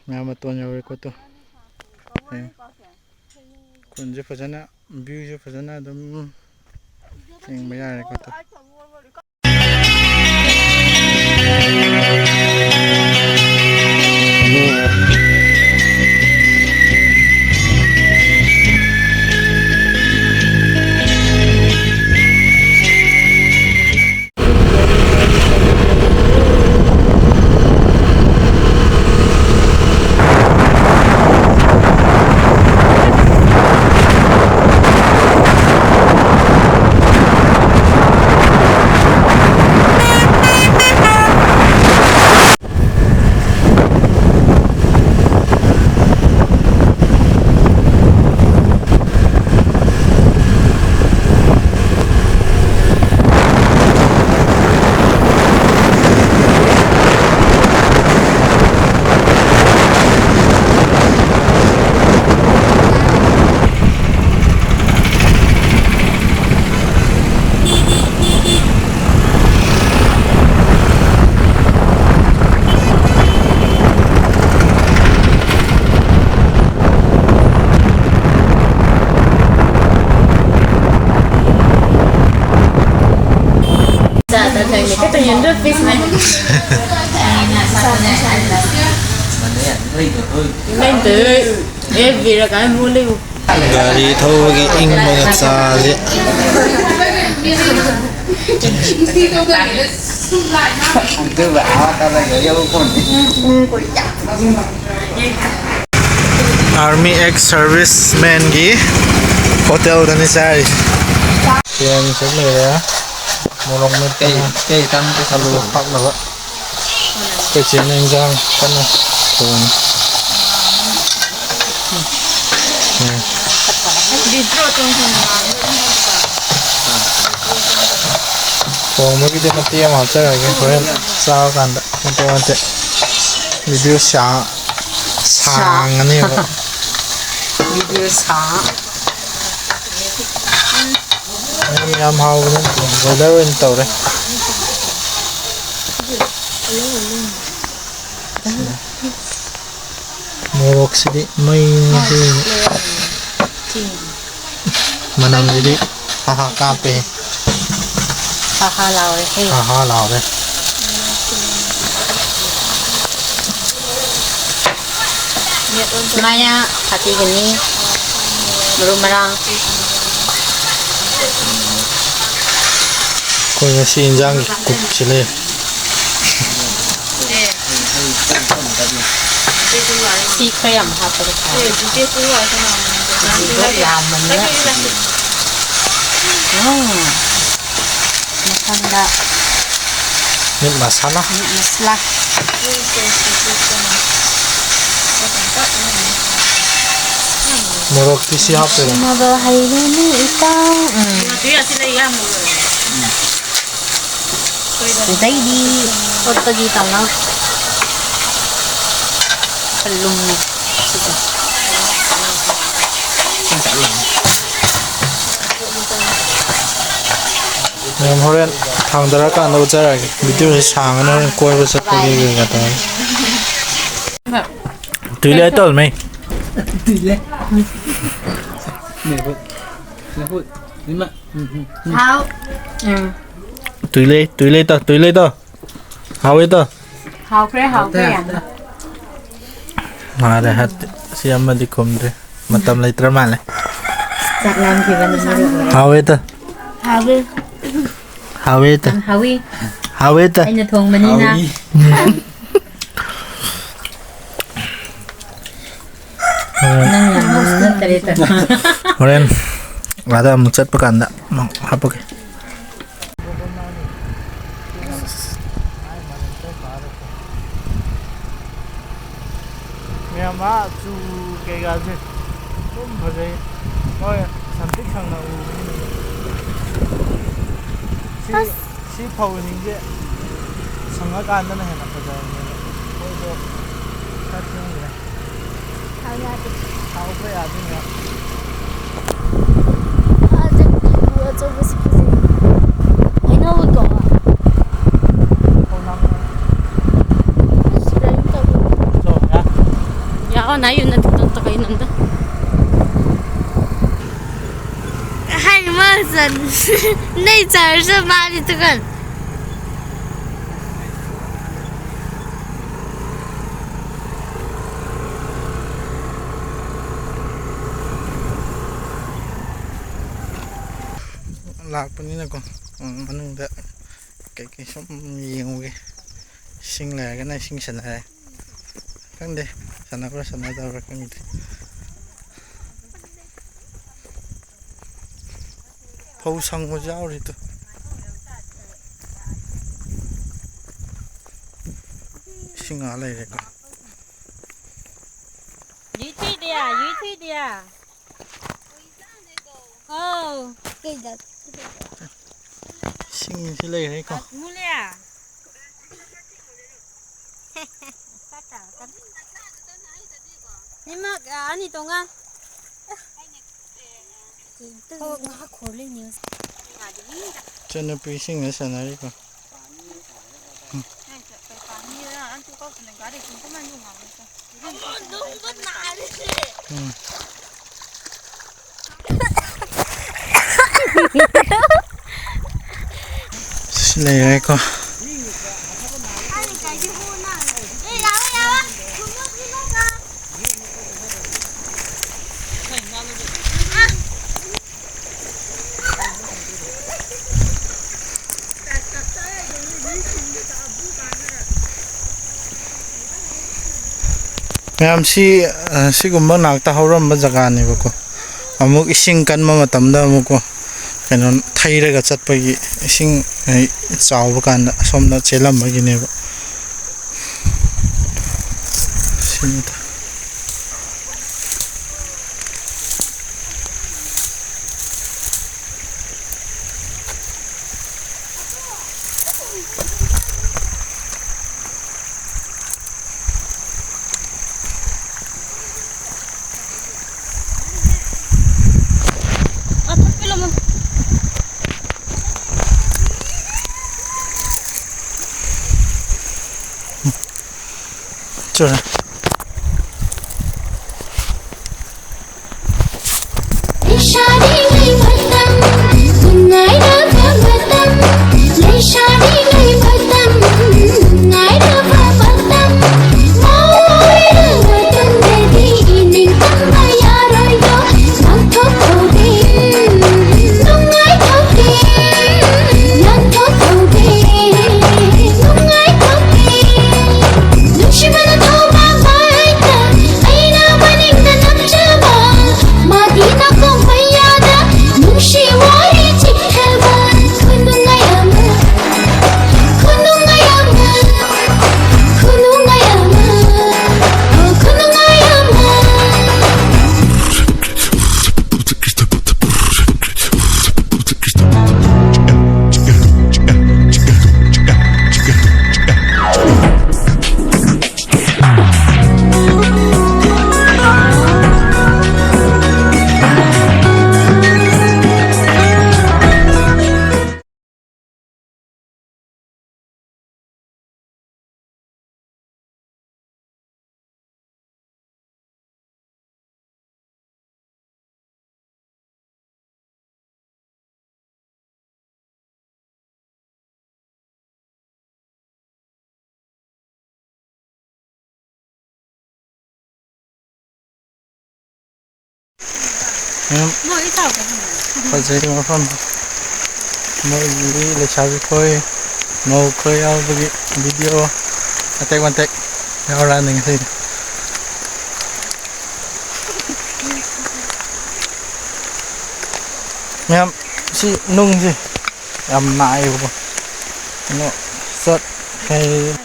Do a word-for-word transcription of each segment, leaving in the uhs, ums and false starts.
ꯃꯌꯥꯝ ꯃꯇꯣꯟ ꯌꯧꯔꯦꯀꯣ ꯇꯨ꯫ ꯌꯦꯡꯉꯨ꯫ ꯈꯨꯟꯁꯦ ꯐꯖꯅ, ꯚ꯭ꯌꯨꯁꯦ ꯐꯖꯅ ꯑꯗꯨꯝ ꯌꯦꯡꯕ ꯌꯥꯔꯦꯀꯣ ꯇꯨ꯫ ꯒꯥꯔꯤ ꯊꯧꯕꯒꯤ ꯏꯪꯕꯒ ꯆꯥꯁꯦ꯫ ꯑꯥꯔꯃꯤ ꯑꯦꯛꯁ ꯁꯔꯚꯤꯁꯃꯦꯟꯒꯤ ꯍꯣꯇꯦꯜꯗꯅꯤ ꯆꯥꯔꯤꯁꯦ꯫ ꯁꯦꯝꯁꯨ ꯂꯩꯔꯦ꯫ ꯃꯣꯔꯣꯛ ꯃꯦꯠꯄ, ꯀꯩ, ꯀꯩ ꯇꯥꯡ ꯑꯂꯨ ꯍꯥꯞꯅꯕ꯫ ꯑꯩꯈꯣꯏ ꯆꯦꯅ ꯏꯟꯖꯥꯡ ꯀꯟꯅ ꯊꯣꯡꯉꯤ꯫ ꯎꯝ꯫ ꯊꯣꯡꯕꯒꯤꯗꯤ ꯃꯇꯦꯛ ꯑꯃ ꯍꯥꯞꯆꯔꯒꯦ, ꯍꯣꯔꯦꯟ ꯆꯥꯕ ꯀꯥꯟꯗ ꯃꯇꯦꯛ ꯃꯇꯦꯛ꯫ ꯚꯤꯗꯤꯑꯣ ꯁꯥꯡ-, ꯁꯥꯡꯉꯅꯦꯕ꯫ ꯚꯤꯗꯤꯑꯣ ꯁꯥꯡ꯫ ꯌꯥꯝ, ꯌꯥꯝ ꯍꯥꯎꯕꯅꯦ꯫ ꯕꯣꯏꯂꯔ ꯑꯣꯏꯅ ꯇꯧꯔꯦ꯫ ꯃꯣꯔꯣꯛꯁꯤꯗꯤ ꯃꯩꯅꯤ꯫ ꯃꯅꯝꯁꯤꯗꯤ ꯍꯥ ꯍꯥ ꯀꯥꯞꯄꯦ꯫ ꯍꯥ ꯍꯥ ꯂꯥꯎꯔꯦ ꯍꯦ꯫ ꯍꯥ ꯍꯥ ꯂꯥꯎꯔꯦ꯫ ꯁꯨꯃꯥꯏꯅ ꯍꯥꯞꯄꯤꯒꯅꯤ ꯃꯔꯨ ꯃꯔꯥꯡ꯫ ꯑꯩꯈꯣꯏ ꯉꯁꯤ ꯏꯟꯖꯥꯡꯒꯤ ꯀꯨꯛꯁꯤ ꯂꯩ꯫ ꯁꯤ ꯈꯔ ꯌꯥꯝ ꯍꯥꯞꯄꯒ ꯆꯥꯎ꯫ ꯌꯥꯝꯕꯅꯤꯅ꯫ ꯎꯝ꯫ ꯃꯊꯪꯗ ꯃꯤꯠ ꯃꯁꯥꯂꯥ꯫ ꯃꯤꯠ ꯃꯁꯥꯂꯥ꯫ ꯃꯣꯔꯣꯛꯇꯤ ꯁꯤ ꯍꯥꯞꯇꯣꯏꯔꯣ? ꯁꯤꯃꯒ ꯍꯩꯔꯦꯅꯦ ꯏꯇꯥꯎ꯫ ꯎꯝ꯫ ꯑꯗꯩꯗꯤ ꯀꯣꯠꯄꯒꯤ ꯇꯧꯅ ꯈꯔ ꯂꯨꯝꯃꯦ ꯁꯤꯁꯦ꯫ ꯃꯦꯝ, ꯍꯣꯔꯦꯟ ꯊꯥꯡꯗꯔꯀꯥꯟꯗ ꯎꯠꯆꯔꯛꯑꯒꯦ꯫ ꯚꯤꯗꯤꯑꯣꯁꯦ ꯁꯥꯡꯉꯅꯤ, ꯍꯣꯔꯦꯟ ꯀꯣꯏꯕ ꯆꯠꯄꯒꯤ ꯀꯩꯀꯥ ꯇꯧꯔꯒꯦ꯫ ꯇꯨꯏꯂꯦ ꯇꯧꯔꯝꯃꯦ꯫ ꯇꯨꯏꯂꯦ꯫ ꯅꯦꯍꯨꯠ꯫ ꯅꯦꯍꯨꯠ꯫ ꯏꯃꯥ꯫ ꯎꯝ, ꯎꯝ, ꯎꯝ꯫ ꯍꯥꯎ꯫ ꯎꯝ꯫ ꯇꯨꯏꯂꯦ, ꯇꯨꯏꯂꯦ ꯇꯧ, ꯇꯨꯏꯂꯦ ꯇꯧ꯫ ꯍꯥꯎꯋꯦ ꯇꯧ꯫ ꯍꯥꯎꯈ꯭ꯔꯦ, ꯍꯥꯎꯈ꯭ꯔꯦ ꯌꯥꯝꯅ꯫ ꯃꯥꯔꯦ ꯍꯠ꯫ ꯁꯤ ꯑꯃꯗꯤ ꯈꯨꯝꯗ꯭ꯔꯦ꯫ ꯃꯇꯝ ꯂꯩꯇ꯭ꯔ ꯃꯥꯜꯂꯦ꯫ ꯆꯥꯛ ꯂꯥꯝꯈꯤꯕꯅ ꯃꯔꯝ ꯑꯣꯏꯔꯒ꯫ ꯍꯥꯎꯋꯦ ꯇꯧ꯫ ꯍꯥꯎꯋꯦ꯫ ꯍꯥꯎꯋꯦ ꯇꯧ꯫ ꯌꯥꯝ ꯍꯥꯎꯋꯤ꯫ ꯍꯥꯎꯋꯦ ꯇꯧ꯫ ꯑꯩꯅ ꯊꯣꯡꯕꯅꯤꯅ꯫ ꯍꯥꯎꯋꯤ꯫ ꯅꯪ ꯌꯥꯝ ꯅꯠꯇꯔꯦ ꯇꯧ꯫ ꯍꯣꯔꯦꯟ ꯑꯥꯗ ꯑꯃꯨꯛ ꯆꯠꯄ ꯀꯥꯟꯗ ꯑꯃꯨꯛ ꯍꯥꯞꯄꯛꯀꯦ꯫ ꯃꯌꯥꯝ ꯑꯥ ꯆꯨ ꯀꯩꯀꯥꯁꯦ ꯑꯗꯨꯝ ꯐꯖꯩ꯫ ꯍꯣꯏ, ꯁꯪꯇ꯭ꯔꯤꯛ ꯁꯪꯅ ꯎꯕꯅꯤꯅ꯫ ꯁꯤ, ꯑꯁ꯫ ꯁꯤ ꯐꯧꯁꯤꯡꯁꯦ ꯁꯪꯉꯀꯥꯟꯗꯅ ꯍꯦꯟꯅ ꯐꯖꯕꯅꯦꯕ꯫ ꯃꯣꯏꯗꯣ ꯈꯔ ꯊꯦꯡꯈ꯭ꯔꯦ꯫ ꯊꯥꯎ ꯌꯥꯗꯦ꯫ ꯊꯥꯎ ꯈꯔ ꯌꯥꯗꯣꯏꯅꯦ꯫ ꯑꯥꯗ ꯎ ꯑꯆꯧꯕꯁꯤ ꯐꯖꯩ꯫ ꯍꯩꯅꯧꯗꯣ꯫ ꯈꯣꯡꯅꯥꯡ ꯑꯁ, ꯀꯔꯤꯝ ꯇꯧꯗꯦ꯫ ꯆꯥꯎꯕ꯭ꯔꯥ? ꯌꯥꯎ꯫ ꯅꯥꯏ ꯌꯨꯅ ꯇꯤꯛꯇꯣꯛ ꯇꯧ ꯀꯩꯅꯣꯝꯗ꯫ ꯍꯥꯏ ꯃꯥꯁꯟ ꯅꯩ ꯆꯥꯔꯁꯨ ꯃꯥꯗꯤ ꯇꯨꯀꯟ꯫ ꯂꯥꯛꯄꯅꯤꯅꯀꯣ, ꯎꯝ, ꯃꯅꯨꯡꯗ ꯀꯩꯀꯩ ꯁꯨꯝ ꯌꯦꯡꯉꯨꯒꯦ꯫ ꯏꯁꯤꯡ ꯂꯩꯔꯒꯅ ꯏꯁꯤꯡ ꯁꯥꯟꯅꯔꯦ꯫ ꯈꯪꯗꯦ, ꯁꯥꯟꯅꯕ꯭ꯔꯥ ꯁꯥꯟꯅꯗꯕ꯭ꯔꯥ ꯈꯪꯗꯦ꯫ ꯐꯧ ꯁꯪꯕꯁꯨ ꯌꯥꯎꯔꯤꯗꯣ꯫ ꯏꯁꯤꯡ ꯉꯥ ꯂꯩꯔꯦꯀꯣ꯫ ꯌꯨꯏ ꯊꯨꯏꯗꯤꯌꯥ, ꯌꯨꯏ ꯊꯨꯏꯗꯤꯌꯥ꯫ ꯑꯧ꯫ ꯀꯩꯗ? ꯏꯁꯤꯡꯁꯤ ꯂꯩꯔꯦꯀꯣ꯫ ꯃꯨꯂꯤꯌꯥ꯫ ꯅꯤꯃꯛ, ꯑ, ꯑꯅꯤ ꯇꯣꯉꯥꯟ꯫ ꯍꯣ, ꯉꯥꯏꯍꯥꯛ ꯈꯣꯔ ꯂꯩꯅꯤ꯫ ꯏꯆꯟꯅꯨꯄꯤꯁꯤꯡꯅ ꯁꯥꯟꯅꯔꯤꯀꯣ꯫ ꯎꯝ꯫ ꯁꯤ ꯂꯩꯔꯦꯀꯣ꯫ ꯃꯌꯥꯝ ꯁꯤ, ꯑ, ꯁꯤꯒꯨꯝꯕ ꯉꯥꯛꯇ ꯍꯧꯔꯝꯕ ꯖꯒꯥꯅꯦꯕꯀꯣ꯫ ꯑꯃꯨꯛ ꯏꯁꯤꯡ ꯀꯟꯕ ꯃꯇꯝꯗ ꯑꯃꯨꯛꯀꯣ, ꯀꯩꯅꯣ, ꯊꯩꯔꯒ ꯆꯠꯄꯒꯤ, ꯏꯁꯤꯡ, ꯑ, ꯆꯥꯎꯕ ꯀꯥꯟꯗ ꯑꯁꯣꯝꯗ ꯆꯦꯜꯂꯝꯕꯒꯤꯅꯦꯕ꯫ ꯁꯤꯅꯤꯗ꯫ ꯆꯨꯔꯦ꯫ ꯃꯣꯏ ꯆꯥꯎꯗꯕꯅꯦ꯫ ꯐꯖꯩ ꯃꯐꯝ꯫ ꯃꯣꯏꯒꯤ ꯂꯩꯁꯥꯕꯤ ꯈꯣꯏ, ꯃꯧ ꯈꯣꯏ ꯌꯥꯎꯕꯒꯤ ꯚꯤꯗꯤꯑꯣ ꯃꯇꯦꯛ ꯃꯇꯦꯛ ꯌꯥꯎꯔꯛꯑꯅꯤ ꯉꯁꯤꯗꯤ꯫ ꯃꯌꯥꯝ, ꯁꯤ ꯅꯨꯡꯁꯦ ꯌꯥꯝ ꯅꯥꯏꯌꯦꯕꯀꯣ꯫ ꯀꯩꯅꯣ, ꯆꯠ-, ꯀꯩ-,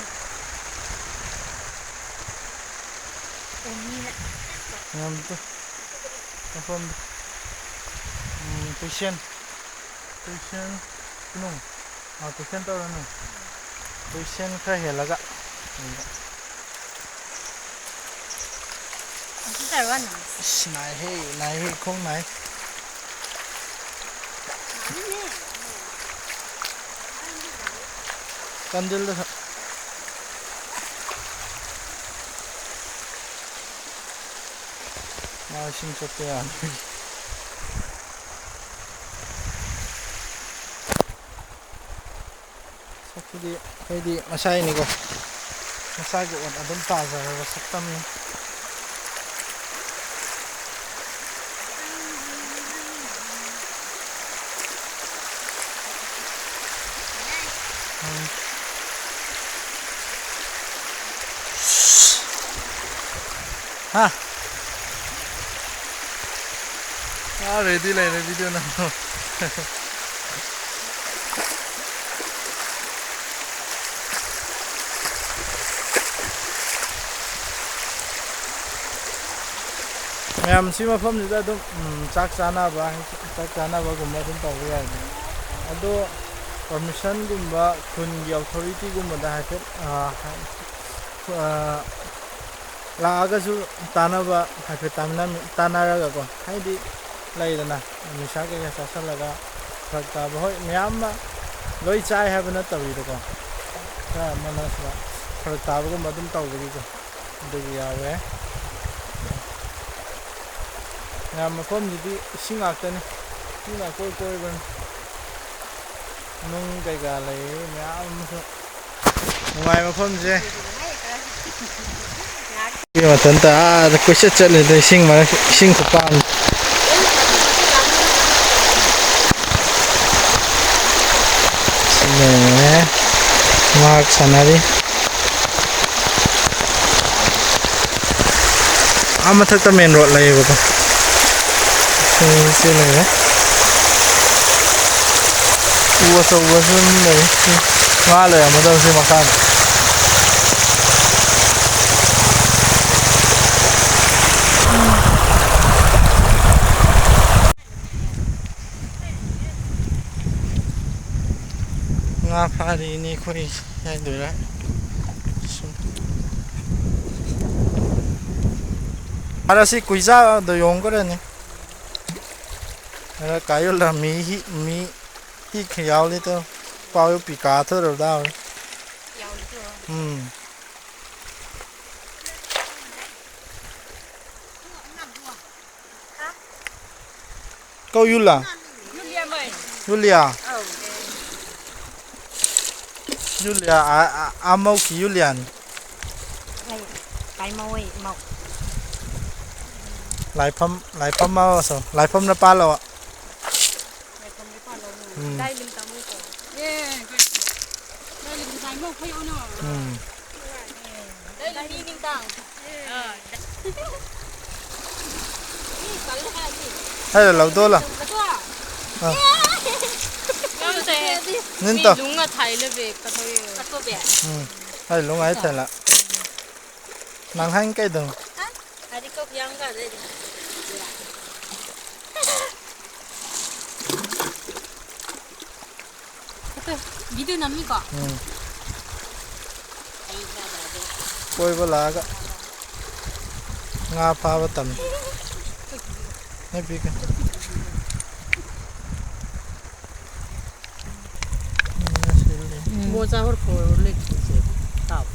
ꯃꯌꯥꯝꯗꯣ, ꯃꯐꯝꯗꯣ꯫ ꯎꯝ, ꯄꯦꯁꯦꯟ, ꯄꯦꯁꯦꯟ ꯅꯨꯡ, ꯑꯥ, ꯄꯦꯁꯦꯟ ꯇꯧꯔꯅꯨ꯫ ꯄꯦꯁꯦꯟ ꯈꯔ ꯍꯦꯜꯂꯒ꯫ ꯑꯁ, ꯅꯥꯏꯍꯦ, ꯅꯥꯏꯍꯦ, ꯈꯣꯡ ꯅꯥꯏ꯫ ꯀꯟꯗꯤꯜꯗ ꯊꯝ-, ꯃꯥ ꯏꯁꯤꯡ ꯆꯠꯄ ꯌꯥꯅꯤ꯫ ꯁꯛꯇꯨꯗꯤ ꯑꯩꯈꯣꯏꯗꯤ ꯃꯁꯥꯏꯅꯤꯀꯣ, ꯃꯁꯥꯒꯤ ꯑꯣꯏꯅ ꯑꯗꯨꯝ ꯇꯥꯖꯔꯕ ꯁꯛꯇꯝꯅꯤ꯫ ꯎꯝ꯫ ꯍꯥ? ꯑꯥ, ꯔꯦꯗꯤ ꯂꯩꯔꯦ ꯚꯤꯗꯤꯑꯣ ꯅꯝꯕ꯫ ꯃꯌꯥꯝ, ꯁꯤ ꯃꯐꯝꯁꯤꯗ ꯑꯗꯨꯝ, ꯎꯝ, ꯆꯥꯛ ꯆꯥꯅꯕ, ꯆꯥꯛ ꯆꯥꯅꯕꯒꯨꯝꯕ ꯑꯗꯨꯝ ꯇꯧꯕ ꯌꯥꯏ꯫ ꯑꯗꯣ ꯄꯔꯃꯤꯁꯟꯒꯨꯝꯕ ꯈꯨꯟꯒꯤ ꯑꯣꯊꯣꯔꯤꯇꯤꯒꯨꯝꯕꯗ ꯍꯥꯏꯐꯦꯠ, ꯑ, ꯑ, ꯂꯥꯛꯑꯒꯁꯨ ꯇꯥꯟꯅꯕ ꯍꯥꯏꯐꯦꯠ ꯇꯥꯟꯅ-, ꯇꯥꯟꯅꯔꯒꯀꯣ, ꯍꯥꯏꯗꯤ ꯂꯩꯗꯅ, ꯅꯤꯁꯥ ꯀꯩꯀꯥ ꯆꯥꯁꯜꯂꯒ ꯐꯔꯛ ꯇꯥꯕ, ꯍꯣꯏ, ꯃꯌꯥꯝ ꯑꯃ ꯂꯣꯏ ꯆꯥꯏ ꯍꯥꯏꯕ ꯅꯠꯇꯕꯤꯗꯀꯣ, ꯈꯔ ꯑꯃꯅ ꯁꯤꯗ ꯐꯔꯛ ꯇꯥꯕꯒꯨꯝꯕ ꯑꯗꯨꯝ ꯇꯧꯕꯒꯤꯀꯣ, ꯑꯗꯨꯒꯤ ꯌꯥꯎꯋꯦ꯫ ꯃꯌꯥꯝ, ꯃꯐꯝꯁꯤꯗꯤ ꯏꯁꯤꯡ ꯉꯥꯛꯇꯅꯤ, ꯏꯁꯤꯡꯅ ꯑꯀꯣꯏ ꯀꯣꯏꯕꯅꯤ꯫ ꯅꯨꯡ ꯀꯩꯀꯥ ꯂꯩ ꯃꯌꯥꯝ ꯑꯃꯁꯨ꯫ ꯅꯨꯡꯉꯥꯏ ꯃꯐꯝꯁꯦ꯫ ꯃꯊꯟꯇ ꯑꯥꯗ ꯀꯣꯏꯆꯠ ꯆꯠꯂꯤꯗ, ꯏꯁꯤꯡ ꯃꯔꯛ, ꯏꯁꯤꯡ ꯈꯨꯄꯥꯟ꯫ ꯁꯥꯟꯅꯔꯤ꯫ ꯑꯥ ꯃꯊꯛꯇ ꯃꯦꯟ ꯔꯣꯗ ꯂꯩꯌꯦꯕꯀꯣ꯫ ꯁꯤ, ꯁꯤ ꯂꯩꯔꯦ꯫ ꯎ ꯑꯆꯧꯕꯁꯨ ꯑꯗꯨꯝ ꯂꯩ꯫ ꯁꯤ ꯉꯥ ꯂꯩꯔꯝꯒꯗꯕ ꯁꯤ ꯃꯈꯥꯗ꯫ ꯉꯥ ꯐꯥꯔꯤꯅꯤ ꯑꯩꯈꯣꯏ ꯍꯥꯏꯗꯣꯏꯔꯥ꯫ ꯁꯨꯝ꯫ ꯑꯗ ꯁꯤ ꯀꯨꯏꯖꯥꯗꯣ ꯌꯣꯡꯈ꯭ꯔꯅꯤ꯫ ꯑꯗ ꯀꯥꯏꯌꯣꯜꯂ ꯃꯤ ꯍꯤ-, ꯃꯤ ꯍꯤꯛ ꯌꯥꯎꯂꯤ ꯇꯣ꯫ ꯄꯥꯎ ꯄꯤ ꯀꯥꯊꯣꯔꯕꯗꯥ꯫ ꯎꯝ꯫ ꯀꯧ ꯌꯨꯂꯥ? ꯌꯨꯂꯤꯌꯥ ꯃꯣꯏ꯫ ꯌꯨꯂꯤꯌꯥ? ꯑꯧ꯫ ꯌꯨꯂꯤꯌꯥ, ꯑ, ꯑ, ꯑꯃꯧꯀꯤ ꯌꯨꯂꯤꯌꯥꯅꯤ꯫ ꯑꯩ ꯀꯥꯏꯃꯧ ꯑꯩ ꯃꯧ꯫ ꯂꯥꯏꯐꯝ, ꯂꯥꯏꯐꯝ ꯑꯃꯁꯨ, ꯂꯥꯏꯐꯝꯅ ꯄꯥꯜꯂꯣ꯫ ꯂꯥꯏꯐꯝꯅ ꯄꯥꯜꯂꯣ꯫ ꯎꯝ꯫ ꯗꯥꯏ ꯂꯤꯡ ꯇꯥꯃꯨ ꯀꯣ꯫ ꯑꯦ, ꯗꯥꯏ ꯂꯤꯡ ꯇꯥꯃꯨ ꯈꯣꯏ ꯑꯣꯅꯣ꯫ ꯎꯝ꯫ ꯗꯥꯏ ꯂꯤꯡ ꯇꯥꯡ꯫ ꯑꯩ ꯂꯧꯗꯣꯛꯂꯣ꯫ ꯑꯥ꯫ ꯅꯤꯟ ꯇꯧ꯫ ꯎꯝ꯫ ꯑꯩ ꯂꯨꯡ ꯍꯥꯏ ꯊꯦꯂ꯫ ꯅꯪ ꯍꯥꯏ ꯀꯩꯗꯧ? ꯚꯤꯗꯤꯑꯣ ꯅꯝꯃꯤꯀꯣ? ꯎꯝ꯫ ꯀꯣꯏꯕ ꯂꯥꯛꯑꯒ ꯉꯥ ꯐꯥꯕ ꯇꯝꯃꯤ꯫ ꯅꯣꯏ ꯄꯤꯒꯦ꯫ ꯎꯝ꯫ ꯃꯣꯖꯥ ꯍꯣꯔ ꯈꯣꯏ ꯂꯦꯛꯁꯤꯁꯦ꯫ ꯇꯥꯎ꯫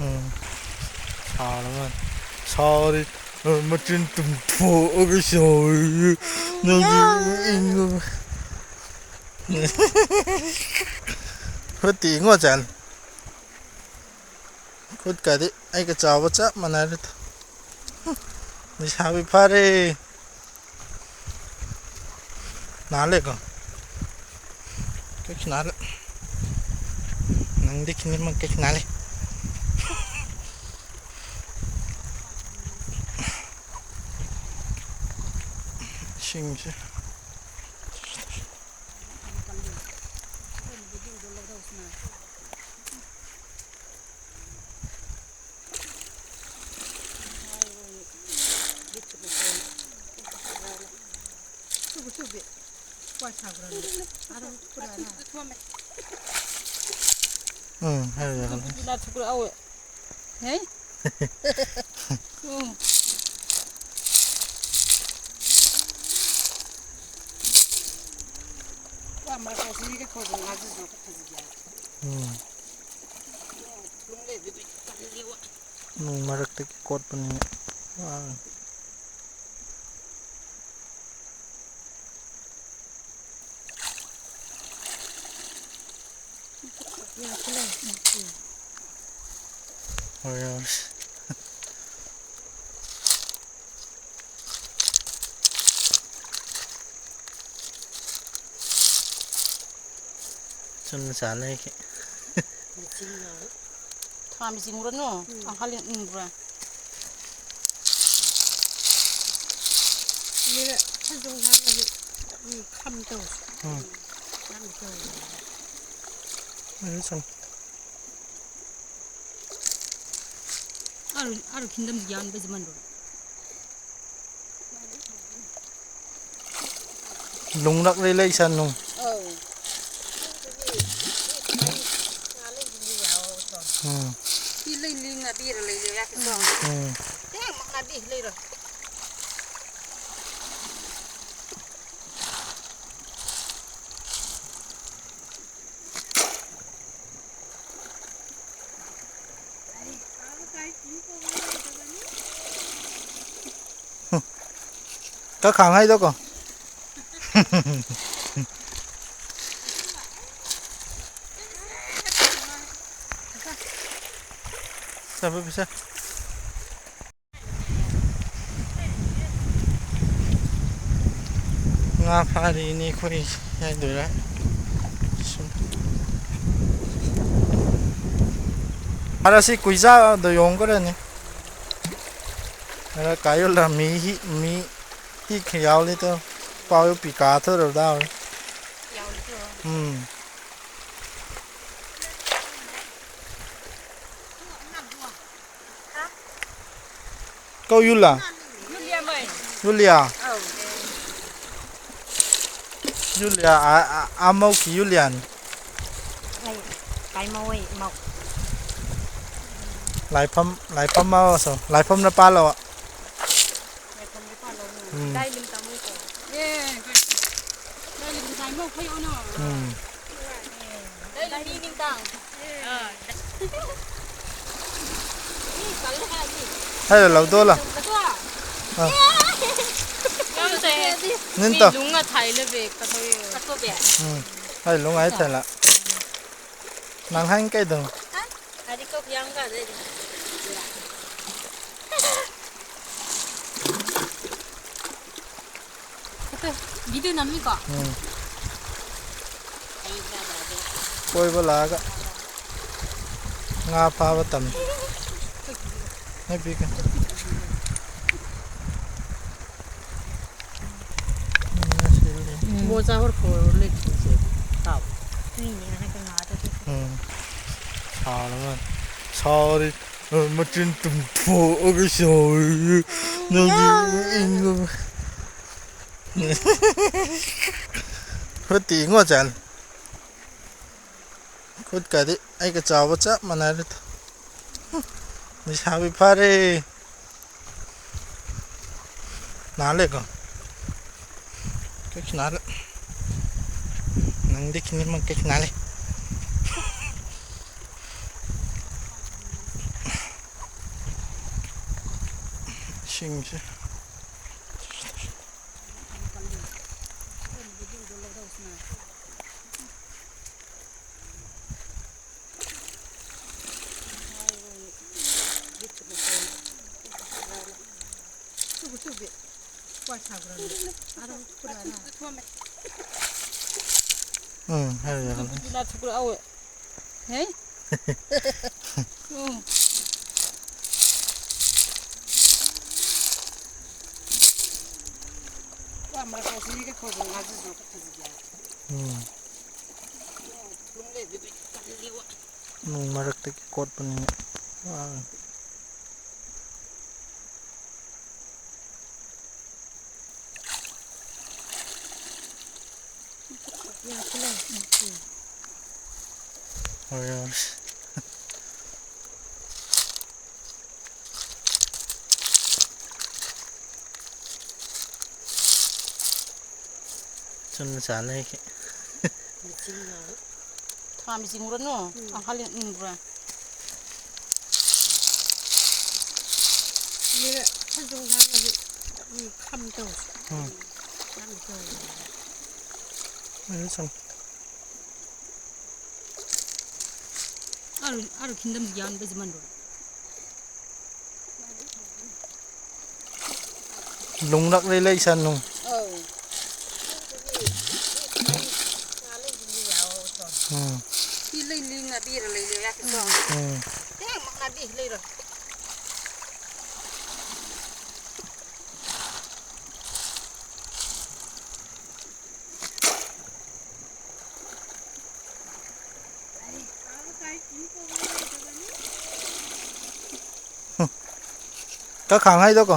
ꯎꯝ꯫ ꯁꯥꯎꯔ ꯃꯥꯜꯂꯦ꯫ ꯁꯥꯎꯔꯤ꯫ ꯃꯆꯤꯟ ꯇꯨꯝꯊꯣꯛꯑꯒ ꯁꯥꯎꯔꯤ꯫ ꯅꯪꯒꯤ ꯏꯪꯕ꯫ ꯐꯨꯠꯇꯤ ꯏꯉꯣ ꯆꯥꯟ꯫ ꯈꯨꯠꯀꯗꯤ ꯑꯩꯒ ꯆꯥꯎꯕ ꯆꯞ ꯃꯥꯟꯅꯔꯦꯗ꯫ ꯂꯩꯁꯥꯕꯤ ꯐꯥꯔꯦ꯫ ꯅꯥꯜꯂꯦꯀꯣ꯫ ꯀꯩꯁꯨ ꯅꯥꯜꯂꯦ꯫ ꯅꯪꯗꯤ ꯈꯤꯅꯤꯃꯛ ꯀꯩ ꯅꯥꯂꯦ꯫ ꯏꯁꯤꯡꯁꯦ꯫ ꯎꯝ, ꯍꯥꯏꯔꯣ, ꯌꯥꯔꯦ꯫ ꯍꯦ? ꯎꯝ꯫ ꯎꯝ꯫ ꯅꯨꯡ ꯃꯔꯛꯇꯒꯤ ꯀꯣꯠꯄꯅꯤꯅ ꯋꯥꯔꯅꯤ꯫ ꯍꯣꯏ, ꯌꯥꯎꯔꯁꯤ꯫ ꯆꯨꯝꯅ ꯆꯥꯅꯩꯒꯤ꯫ ꯊꯥ ꯃꯤꯁꯤꯡ ꯎꯔꯅꯨ꯫ ꯎꯝ꯫ ꯑꯍꯜ ꯎꯝ ꯎꯔ꯫ ꯃꯤꯅ ꯐꯖꯅ ꯉꯥꯡꯉꯗꯤ ꯃꯤ ꯈꯝ ꯇꯧ꯫ ꯎꯝ꯫ ꯌꯥꯝ ꯇꯧ꯫ ꯑꯗꯨ ꯁꯨꯝ꯫ ꯑꯔꯨ-, ꯑꯔꯨ ꯈꯤꯟꯗꯝ ꯌꯥꯟꯕ ꯖꯃꯟꯗꯣ꯫ ꯂꯨꯡꯂꯛ ꯂꯩ ꯂꯩ ꯁꯟ ꯅꯨꯡ꯫ ꯑꯧ꯫ ꯎꯝ꯫ ꯁꯤ ꯂꯩ ꯂꯤꯡ ꯑꯕꯤꯔ ꯂꯩ ꯂꯩ ꯌꯥꯀꯤ ꯁꯣ꯫ ꯎꯝ꯫ ꯇꯦꯡ ꯃꯛꯅꯗꯤ ꯂꯩꯔꯣ꯫ ꯀꯛ ꯈꯥꯡ ꯍꯥꯏꯗꯣ ꯀꯣ꯫ ꯆꯠꯄ ꯄꯤꯁꯥ꯫ ꯉꯥ ꯐꯥꯔꯤꯅꯤ ꯑꯩꯈꯣꯏ ꯍꯥꯏꯗꯣꯏꯔꯥ? ꯁꯨꯝ꯫ ꯑꯔ ꯁꯤ ꯀꯨꯏꯖꯥꯗꯣ ꯌꯣꯡꯒꯔꯅꯤ꯫ ꯑꯔ ꯀꯥꯌꯣꯜ ꯔ ꯃꯤ ꯍꯤ ꯃꯤ ꯍꯤ ꯈ ꯌꯥꯎꯂꯤ ꯇꯣ ꯄꯥꯎ ꯄꯤ ꯀꯥ ꯊꯣ ꯔ ꯗꯥ꯫ ꯎꯝ꯫ ꯀꯧ ꯌꯨꯂꯥ꯫ ꯌꯨꯂꯤꯌꯥ꯫ ꯌꯨꯂꯤꯌꯥ ꯑꯃꯧꯀꯤ ꯌꯨꯂꯤꯌꯥꯟ꯫ ꯑꯩ ꯀꯥꯏꯃꯧ ꯑꯩ ꯃꯧ꯫ ꯂꯥꯏꯐꯝ ꯂꯥꯏꯐꯝ ꯑꯃꯁꯨ ꯂꯥꯏꯐꯝꯅ ꯄꯥꯜꯂꯣ꯫ ꯂꯥꯏꯐꯝꯅ ꯄꯥꯜꯂꯣ꯫ ꯎꯝ꯫ ꯗꯥꯏ ꯂꯤꯡ ꯇꯥꯃꯧ ꯀꯣ꯫ ꯑꯦ꯫ ꯗꯥꯏ ꯂꯤꯡ ꯇꯥꯃꯧ ꯐꯩ ꯑꯣꯅꯣ꯫ ꯎꯝ꯫ ꯗꯥꯏ ꯂꯤꯡ ꯇꯥꯡ꯫ ꯍꯥꯏꯔ ꯂꯧꯗꯣꯛꯂꯣ꯫ ꯑꯥ꯫ ꯅꯤꯟꯇꯣ꯫ ꯎꯝ꯫ ꯍꯥꯏ ꯂꯨꯡ ꯍꯥꯏ ꯊꯦꯂ꯫ ꯅꯪ ꯍꯥꯏ ꯀꯩꯗꯧ? ꯚꯤꯗꯤꯑꯣ ꯅꯝꯃꯤꯀꯣ? ꯎꯝ꯫ ꯀꯣꯏꯕ ꯂꯥꯛꯑꯒ ꯉꯥ ꯐꯥꯕ ꯇꯝꯃꯤ꯫ ꯅꯣꯏ ꯄꯤꯒꯦ꯫ ꯎꯝ꯫ ꯃꯣꯖꯥ ꯍꯣꯔ ꯈꯣꯔ ꯂꯩ ꯊꯨꯁꯦ꯫ ꯇꯥꯎ꯫ ꯎꯝ꯫ ꯁꯥꯎꯔ ꯃꯥꯜꯂꯦ꯫ ꯁꯥꯎꯔꯤ꯫ ꯃꯆꯤꯟ ꯇꯨꯝꯊꯣꯛꯑꯒ ꯁꯥꯎꯔꯤ꯫ ꯅꯪꯒꯤ ꯏꯪꯉꯕ꯫ ꯐꯠꯇꯦ ꯏꯉꯣ ꯆꯥꯜ꯫ ꯈꯨꯠꯀꯗꯤ ꯑꯩꯒ ꯆꯥꯎꯕ ꯆꯞ ꯃꯥꯟꯅꯔꯦꯗ꯫ ꯂꯩꯁꯥꯕꯤ ꯐꯥꯔꯦ꯫ ꯅꯥꯜꯂꯦꯀꯣ꯫ ꯀꯩꯁꯨ ꯅꯥꯜꯂꯦ꯫ ꯅꯪꯗꯤ ꯈꯤꯅꯤꯃꯛ ꯀꯩꯁꯨ ꯅꯥꯜꯂꯦ꯫ ꯏꯁꯤꯡꯁꯦ꯫ ꯎꯝ, ꯍꯥꯏꯔꯣ, ꯌꯥꯔꯦ꯫ ꯍꯦ? ꯎꯝ꯫ ꯋꯥ ꯃꯔꯛ ꯇꯧꯁꯤꯟꯒꯦ ꯈꯣꯏꯕ ꯉꯥꯁꯤꯁꯨ ꯐꯖꯒꯦ꯫ ꯎꯝ꯫ ꯅꯣꯡ ꯂꯩꯕꯗꯤ ꯇꯜꯂꯤ ꯋꯥ꯫ ꯅꯣꯡ ꯃꯔꯛꯇꯒꯤ ꯀꯣꯠꯄꯅꯤꯅ ꯋꯥꯒꯅꯤ꯫ ꯍꯣꯏ, ꯌꯥꯎꯔꯦ꯫ ꯆꯨꯝꯅ ꯆꯥꯅꯩꯒꯤ꯫ ꯃꯤꯆꯤꯡ ꯌꯥꯎꯋꯦ꯫ ꯊꯥ ꯃꯤꯆꯤꯡ ꯎꯔꯅꯨ꯫ ꯎꯝ꯫ ꯑꯍꯜ ꯎꯝꯕ꯭ꯔꯥ? ꯃꯤꯔ ꯐꯖꯅ ꯉꯥꯡꯉꯗꯤ, ꯎꯝ, ꯈꯝ ꯇꯧ꯫ ꯎꯝ꯫ ꯈꯝ ꯇꯧ꯫ ꯑꯗꯨ ꯁꯨꯝ꯫ ꯑꯔꯨ, ꯑꯔꯨ ꯈꯤꯟꯗꯝ ꯌꯥꯟꯕ ꯖꯃꯟꯗꯣ꯫ ꯂꯨꯡꯂꯛ ꯂꯩ ꯂꯩ ꯁꯟ ꯅꯨꯡ꯫ ꯑꯧ꯫ ꯎꯝ꯫ ꯁꯤ ꯂꯩ ꯂꯤ ꯉꯥꯕꯤꯔ ꯂꯩ ꯂꯩ ꯌꯥꯀꯤꯁꯣ꯫ ꯎꯝ꯫ ꯇꯦꯡꯃꯛ ꯉꯥꯕꯤ ꯂꯩꯔꯣ꯫ ꯀꯛ ꯈꯥꯡ ꯍꯥꯏꯗꯣ ꯀꯣ꯫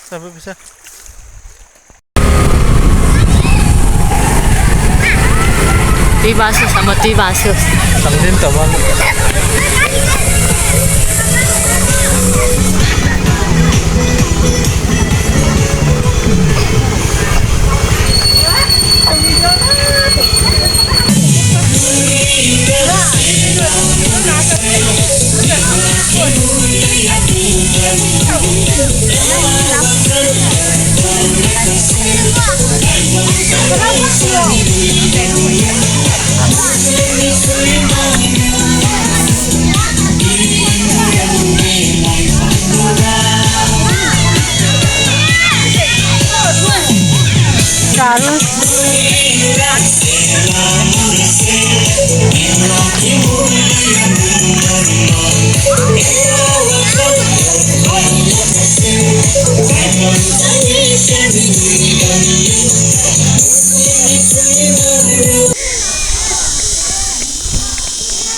ꯆꯠꯄ ꯄꯩꯁꯥ꯫ ꯇꯨꯏ ꯕꯥꯁ ꯑꯃ ꯇꯨꯏ ꯕꯥꯁ꯫ ꯆꯪꯁꯤꯟ ꯇꯧꯕ꯫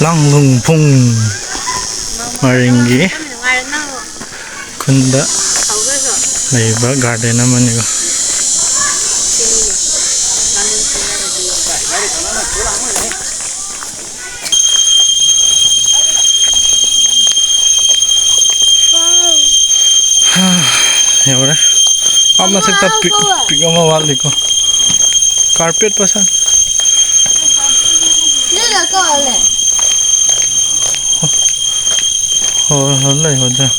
ꯂꯥꯡꯂꯨꯡꯐꯨꯡ ꯃꯔꯤꯡꯒꯤ ꯈꯨꯟꯗ ꯂꯩꯕ ꯒꯥꯔꯗꯦꯟ ꯑꯃꯅꯤꯀꯣ꯫ ꯌꯧꯔꯦ꯫ ꯑꯥ ꯃꯊꯛꯇ ꯄꯤꯛ, ꯄꯤꯛ ꯑꯃ ꯋꯥꯠꯂꯤꯀꯣ꯫ ꯀꯥꯔꯄꯦꯠ ꯄꯁꯥ꯫ ꯍꯣꯏ, ꯍꯣꯏ, ꯂꯩ, ꯍꯣꯏ, ꯂꯩ꯫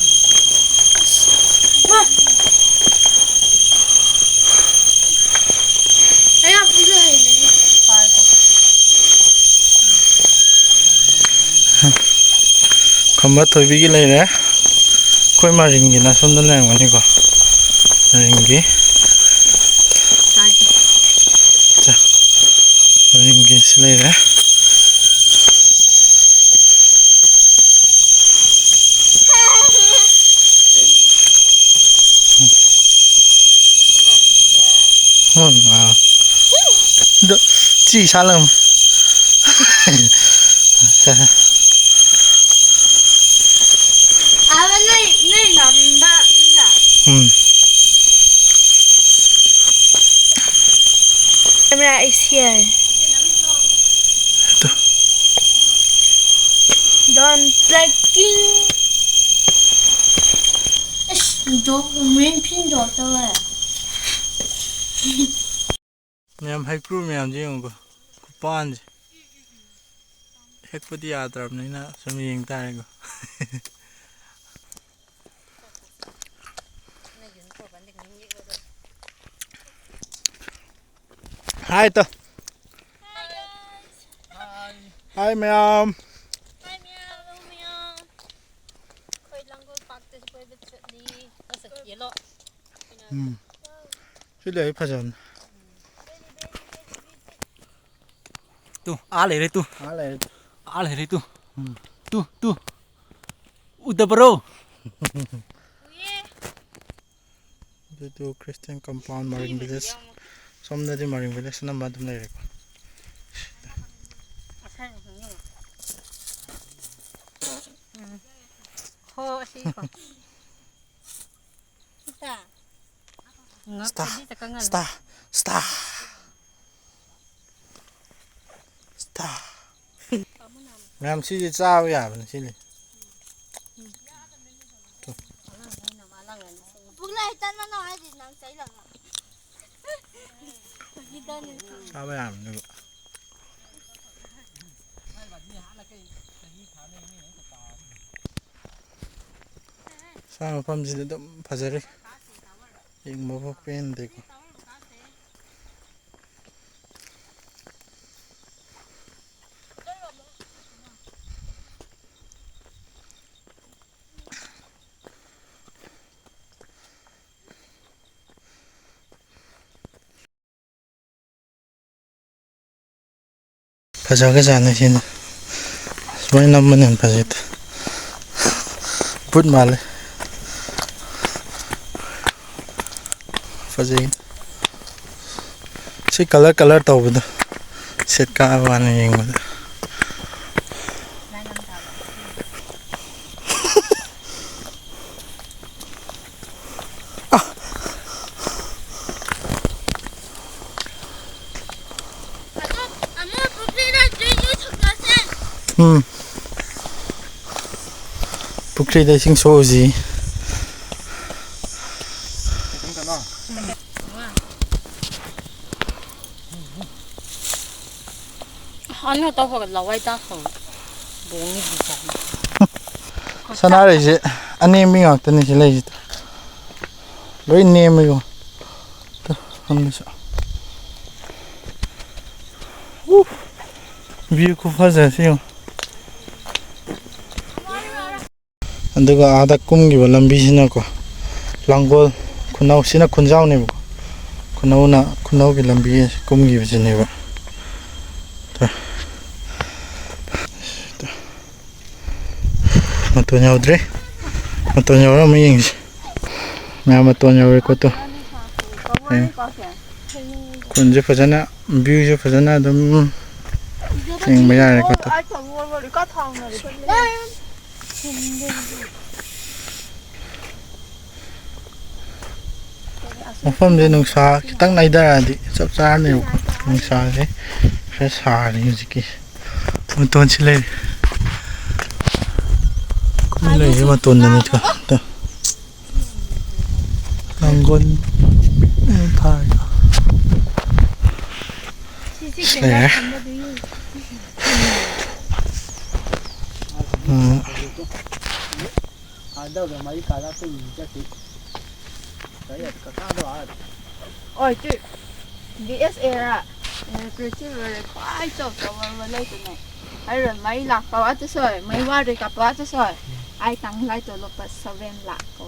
ꯈꯝꯕ ꯊꯣꯏꯕꯤꯒꯤ ꯂꯩꯔꯦ꯫ ꯑꯩꯈꯣꯏ ꯃꯔꯤꯡꯒꯤꯅ ꯁꯣꯝꯗ ꯂꯩꯔꯝꯒꯅꯤꯀꯣ꯫ ꯃꯔꯤꯡꯒꯤ꯫ ꯆꯥ꯫ ꯃꯔꯤꯡꯒꯤ ꯁꯤ ꯂꯩꯔꯦ꯫ ꯎꯝ, ꯑꯥ꯫ ꯑꯗꯣ ꯆꯤ ꯁꯥꯠꯂꯝ꯫ ꯑꯕ ꯅꯣꯏ, ꯅꯣꯏ ꯅꯝꯕ ꯅꯠꯇ꯭ꯔꯥ? ꯎꯝ꯫ Camera is here. ꯑꯗꯣ꯫ Don't blocking. ꯑꯁ, ꯖꯣꯛ ꯃꯦꯟ ꯐꯤꯟ ꯖꯣꯛ ꯇꯧꯋꯦ꯫ ꯃꯌꯥꯝ ꯍꯩꯀ꯭ꯔꯨ ꯃꯌꯥꯝꯁꯦ ꯌꯦꯡꯉꯨꯀꯣ, ꯈꯨꯄꯥꯟꯁꯦ꯫ ꯍꯦꯛꯄꯗꯤ ꯌꯥꯗ꯭ꯔꯕꯅꯤꯅ ꯁꯨꯝ ꯌꯦꯡ ꯇꯥꯔꯦꯀꯣ꯫ ꯍꯥꯏ ꯇ꯫ ꯍꯥꯏ ꯃꯌꯥꯝ꯫ ꯍꯥꯏ ꯃꯌꯥꯝ, ꯃꯌꯥꯝ꯫ ꯑꯩꯈꯣꯏ ꯂꯥꯡꯒꯣꯜ ꯄꯥꯔꯛꯇꯁꯨ ꯀꯣꯏꯕ ꯆꯠꯂꯤ꯫ ꯃꯁꯛ ꯌꯦꯜꯂꯣ꯫ ꯎꯝ꯫ ꯁꯤ ꯂꯩ ꯐꯖꯕꯅꯤ꯫ ꯇꯨ, ꯑꯥ ꯂꯩꯔꯦ ꯇꯨ꯫ ꯑꯥ ꯂꯩꯔꯦ꯫ ꯑꯥ ꯂꯩꯔꯦ ꯇꯨ꯫ ꯎꯝ꯫ ꯇꯨ, ꯇꯨ꯫ ꯎꯗꯕ꯭ꯔꯣ? ꯑꯗꯨꯗꯨ Christian compound ꯃꯔꯤꯡ village꯫ ꯁꯣꯝꯗꯗꯤ ꯃꯔꯤꯡ village ꯑꯅꯝꯕ ꯑꯗꯨꯝ ꯂꯩꯔꯦꯀꯣ꯫ ꯎꯝ꯫ ꯍꯣ, ꯑꯁꯤ ꯀꯣ꯫ ꯁ꯭ꯇꯥ꯫ ꯁ꯭ꯇꯥ꯫ ꯁ꯭ꯇꯥ꯫ ꯃꯌꯥꯝ ꯁꯤꯁꯦ ꯆꯥꯕ ꯌꯥꯕꯅꯤ ꯁꯤꯅꯤ꯫ ꯆꯥꯕ ꯌꯥꯕꯅꯦꯕ꯫ ꯁ꯭ꯋꯥꯏ ꯃꯐꯝꯁꯤꯗꯤ ꯑꯗꯨꯝ ꯐꯖꯔꯤ꯫ ꯌꯦꯡꯕꯕꯨ ꯄꯦꯟꯗꯦꯀꯣ꯫ ꯐꯖꯈ꯭ꯔꯖꯥꯠꯅꯤ ꯁꯤꯅ꯫ ꯁꯨꯃꯥꯏꯅ ꯅꯝꯕꯅ ꯍꯦꯟꯅ ꯐꯖꯩꯗ꯫ ꯕꯨꯠ ꯃꯥꯜꯂꯦ꯫ ꯐꯖꯩ꯫ ꯁꯤ colour colour ꯇꯧꯕꯗꯣ ꯁꯦꯠ ꯀꯥꯕ ꯋꯥꯅꯤ ꯌꯦꯡꯕꯗ꯫ ꯎꯝ꯫ ꯄꯨꯈ꯭ꯔꯤꯗ ꯏꯁꯤꯡ ꯁꯣꯛꯎꯁꯤ꯫ ꯑꯅꯤ ꯈꯛꯇ ꯍꯣꯏ ꯂꯋꯥꯏ ꯇꯥꯈ꯭ꯔꯕ꯫ ꯕꯣꯡꯒꯤ ꯗꯤꯖꯥꯏꯟ꯫ ꯁꯅꯥꯔꯩꯁꯦ ꯑꯅꯦꯝꯕꯤ ꯉꯥꯛꯇꯅꯤ ꯁꯤ ꯂꯩꯁꯤꯗ꯫ ꯂꯣꯏ ꯅꯦꯝꯃꯤꯀꯣ꯫ ꯇ-, ꯁꯣꯝꯗꯁꯨ꯫ ꯎ! View ꯈꯨꯐꯖꯁꯤ ꯌꯦꯡꯉꯨ꯫ ꯑꯗꯨꯒ ꯑꯥꯗ ꯀꯨꯝꯈꯤꯕ ꯂꯝꯕꯤꯁꯤꯅꯀꯣ, ꯂꯥꯡꯒꯣꯜ ꯈꯨꯅꯧ, ꯁꯤꯅ ꯈꯨꯟꯖꯥꯎꯅꯦꯕꯀꯣ꯫ ꯈꯨꯅꯧꯅ, ꯈꯨꯅꯧꯒꯤ ꯂꯝꯕꯤ ꯀꯨꯝꯈꯤꯕꯁꯤꯅꯦꯕ꯫ ꯇꯣ, ꯃꯇꯣꯟ ꯌꯧꯗ꯭ꯔꯤ꯫ ꯃꯇꯣꯟ ꯌꯧꯔ ꯑꯃꯨꯛ ꯌꯦꯡꯁꯤ꯫ ꯃꯌꯥꯝ ꯃꯇꯣꯟ ꯌꯧꯔꯦꯀꯣ ꯇꯨ꯫ ꯑꯦ꯫ ꯈꯨꯟꯁꯦ ꯐꯖꯅ, ꯚ꯭ꯌꯨꯁꯦ ꯐꯖꯅ ꯑꯗꯨꯝ ꯌꯦꯡꯕ ꯌꯥꯔꯦꯀꯣ ꯇꯨ꯫ ꯃꯐꯝꯁꯦ ꯅꯨꯡꯁꯥ ꯈꯤꯇꯪ ꯅꯩꯊꯔꯛꯑꯗꯤ ꯆꯞ ꯆꯥꯔꯅꯦꯕꯀꯣ꯫ ꯅꯨꯡꯁꯥꯁꯦ ꯈꯔ ꯁꯥꯔꯤ ꯍꯧꯖꯤꯛꯀꯤ꯫ ꯃꯇꯣꯟꯁꯤ ꯂꯩꯔꯦ꯫ ꯑꯩꯈꯣꯏ ꯂꯩꯔꯤꯁꯦ ꯃꯇꯣꯟꯗꯅꯤꯀꯣ꯫ ꯂꯥꯡꯒꯣꯜ ꯊꯥꯔꯒ ꯁꯤꯁꯤ ꯂꯩꯔꯦ꯫ ꯎꯝ꯫ ꯑꯣꯏ ꯇꯨ꯫ ꯕꯤ ꯑꯦꯁ ꯑꯦꯔꯥ, ꯏꯂꯦꯛꯇ꯭ꯔꯤꯛꯁꯤ ꯂꯣꯏꯔꯦ, ꯈ꯭ꯋꯥꯏ ꯆꯥꯎ ꯆꯥꯎꯕ ꯑꯃ ꯂꯩꯕꯅꯦ꯫ ꯍꯥꯏꯔꯣ, ꯃꯩ ꯂꯥꯛꯄ ꯋꯥꯠꯇ ꯁꯣꯏ, ꯃꯩ ꯋꯥꯗ꯭ꯔꯤ ꯀꯥꯞꯄ ꯋꯥꯠꯇ ꯁꯣꯏ꯫ ꯑꯩ ꯇꯥꯡ ꯂꯥꯏ ꯇꯣ ꯂꯨꯄꯥ ꯁꯚꯦꯟ ꯂꯥꯛ ꯀꯣ꯫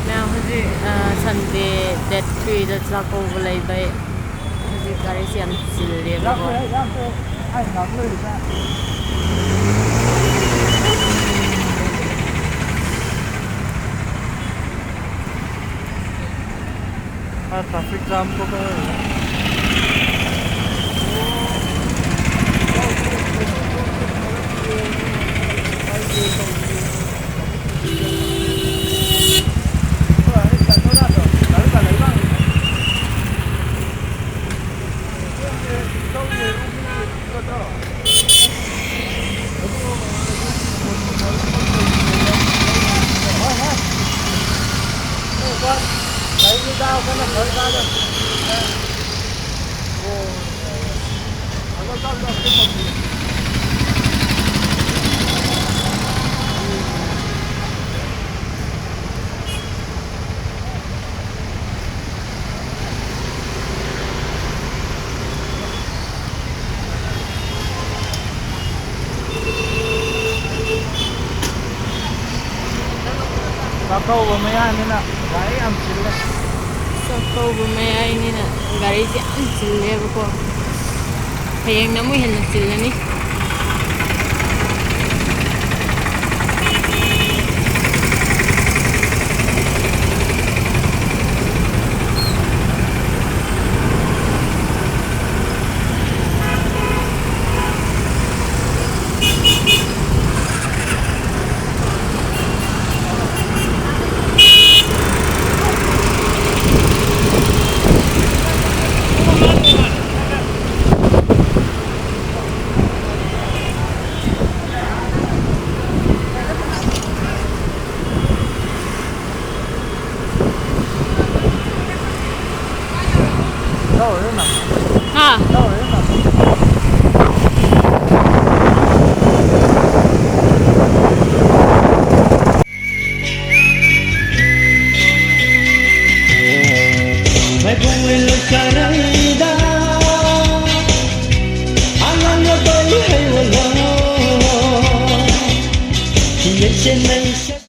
ꯃꯌꯥꯝ ꯍꯧꯖꯤꯛ, ꯑ, ꯁꯟꯗꯦ ꯗꯦꯠ ꯊ꯭ꯔꯤꯗ ꯆꯥꯛꯀꯧꯕ ꯂꯩꯕꯩ ꯍꯧꯖꯤꯛ ꯒꯥꯔꯤꯁꯦ ꯌꯥꯝ ꯆꯤꯜꯂꯦꯕꯀꯣ꯫ ꯑꯥ, traffic jam ꯊꯣꯛꯄ ꯑꯣꯏꯔꯦ꯫ ꯆꯥꯛꯀꯧꯕ ꯃꯌꯥꯅꯤꯅ ꯒꯥꯔꯤ ꯌꯥꯝ ꯆꯤꯜꯂꯦ꯫ ꯆꯥꯛꯀꯧꯕ ꯃꯌꯥꯏꯅꯤꯅ ꯒꯥꯔꯤꯁꯦ ꯌꯥꯝ ꯆꯤꯜꯂꯦꯕꯀꯣ꯫ ꯍꯌꯦꯡꯅ ꯑꯃꯨꯛ ꯍꯦꯟꯅ ꯆꯤꯜꯂꯅꯤ꯫ ꯍꯥ?